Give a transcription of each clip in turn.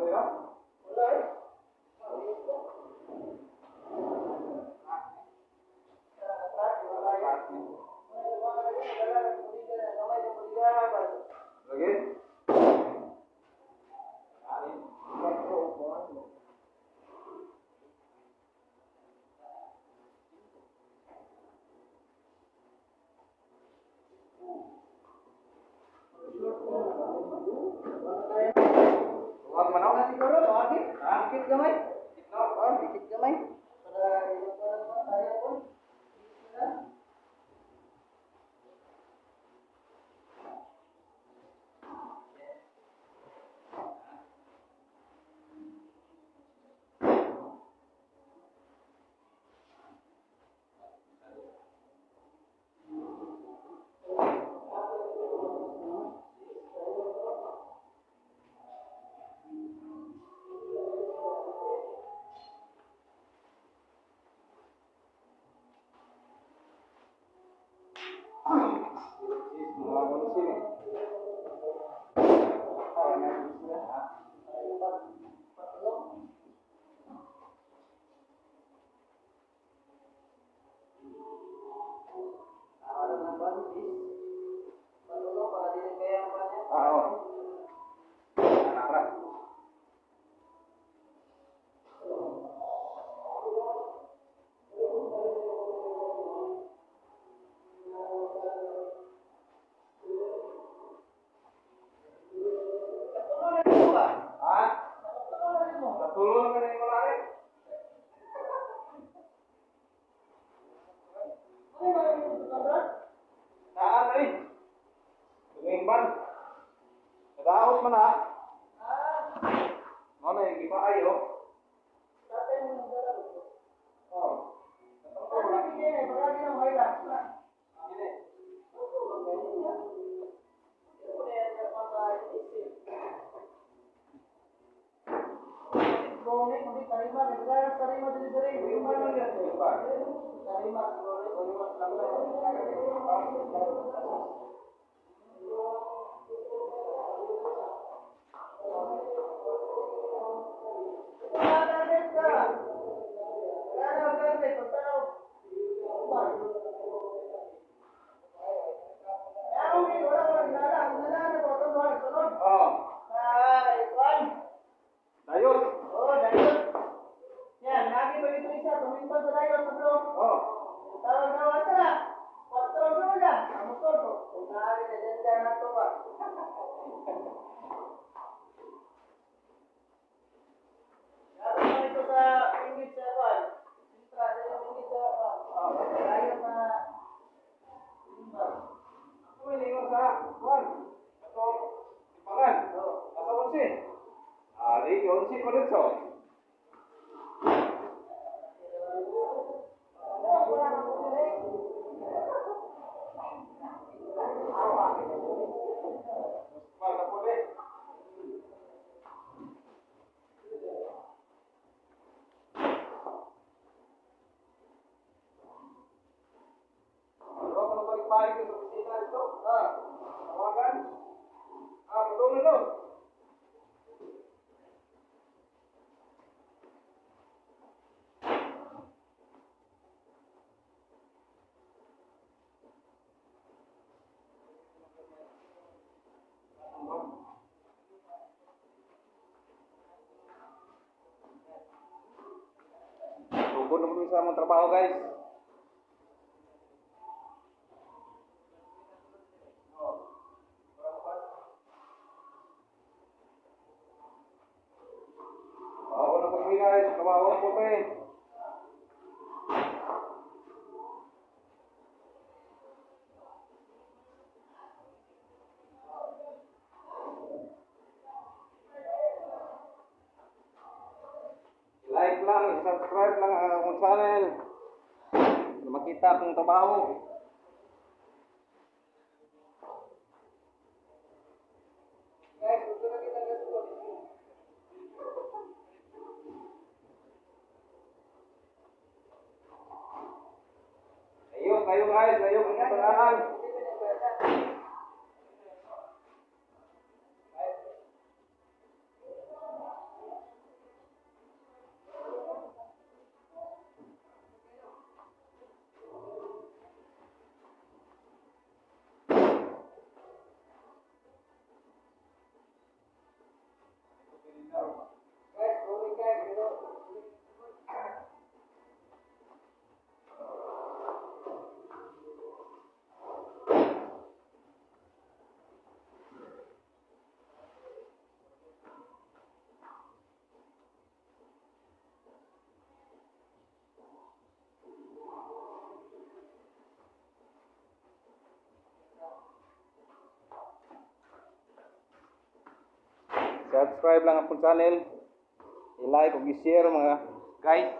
Wala eh. Lagi? Tuwag man ako. Siguro, tawagin. Ha? Dikit gamay. Oh, dikit gamay. Para tayo po. Mga konsin eh. Oh, na. Patlo. Araw ng one piece. Patlo para dili kaya ang kanya. Ah, oo. Nara. Katulo na dito ba? Ha? Katulo na dito. Natulong na yung malari. Ano ba yung ito? Saan na eh? Tumingban. Nadaot man ha. Ah, Ano yung gipaay oh. tatay mo nang dala dito. Oh. Ano bigay na? Palagi ng Hilux na. Gini. Oo, ganyan nga. Hindi ko na yan sa isip. Kundi tarima, nagdala tarima delivery. Tumingban man yan. Tumingban. Tarima siguro. Wala na rin ka. Wala na rin, pagtanaw. Kaya ako, wala ko nagdala. Nagdala na ko, itong buwan, sunod. Oh. Sa ikuan. Dayot. Oo, dayot. Yan, lagi ba dito isa, tumimba sa dayot, tablo. Oh. Tawag na, asa na? Kwatro bro na. Ang motor ko. Kung naari na dyan dyan na to ba? Dapat na ito sa ingit sa kuan. Sintra, dyan yung ingit sa kuan. Oh. Dayot na timba. Ako may lingon sa kuan. Atong timbangan. Oo. Nasa 11. Ah, di 11 ko dito. Mas na po eh. Ano ko balik-balik sa opisina dito? Ah. Tawagan. Ah, patulong no. Sugod na kami sa among trabaho, guys. Trabaho na po kami, guys. Trabaho na po kami. Like lang, i-subscribe lang ang akong channel. Para makita akong trabaho. Guys, gusto na kita gusto. Ayo, kayo guys, ayo kung katangahan. I-subscribe lang akong channel. I-like ug i-share, mga guys.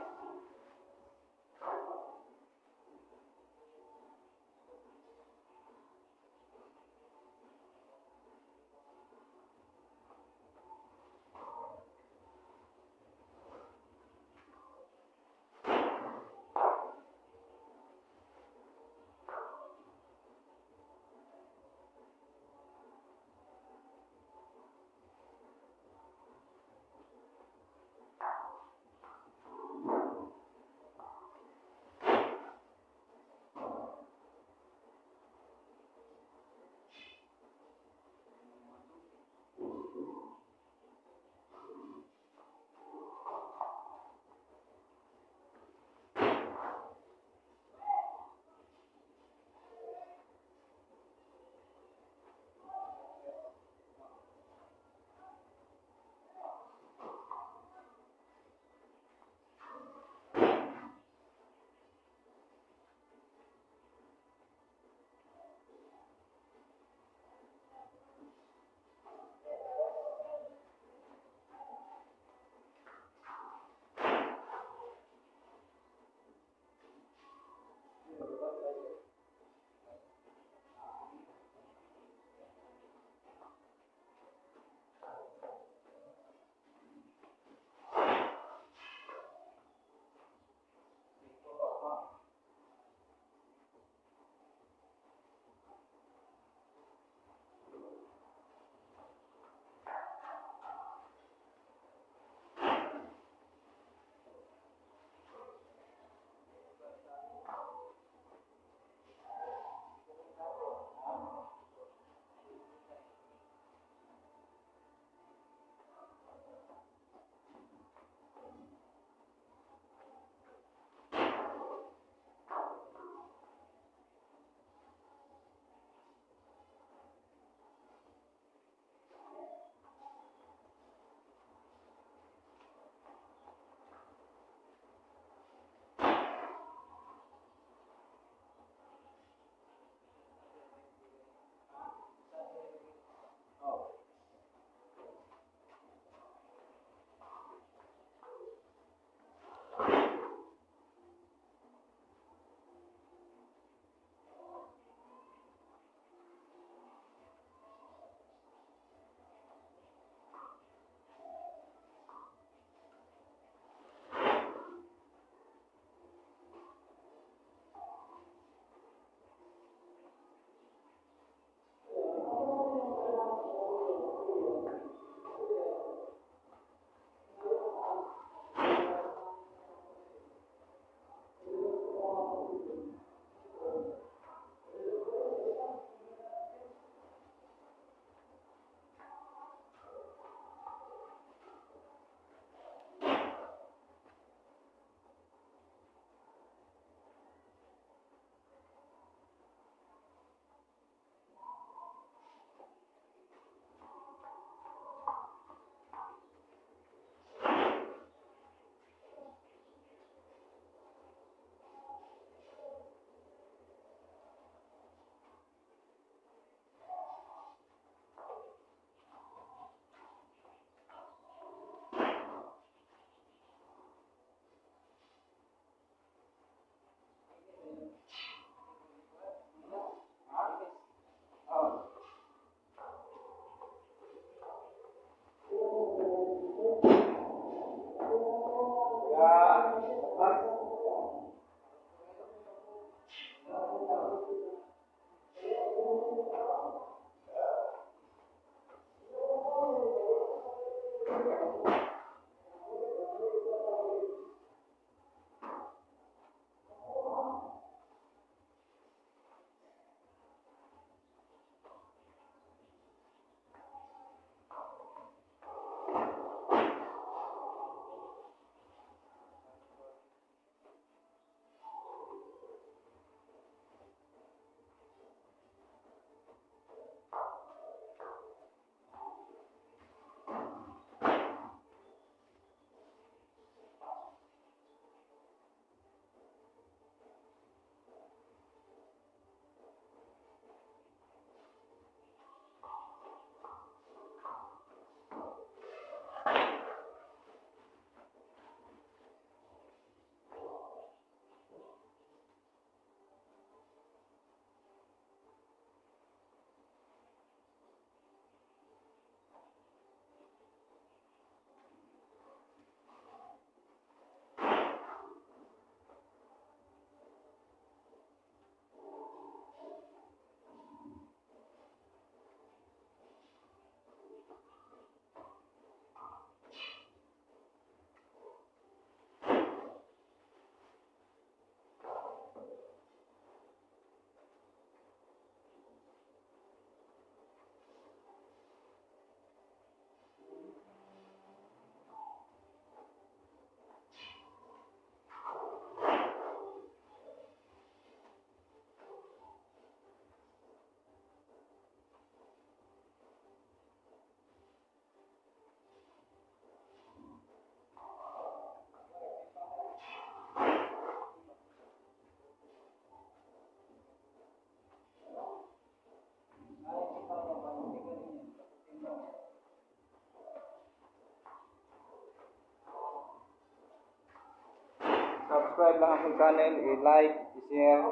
Subscribe lang akong channel, i-like, i-share.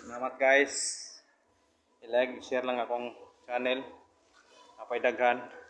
Salamat, guys. I-like, i-share lang akong channel. Apay daghan.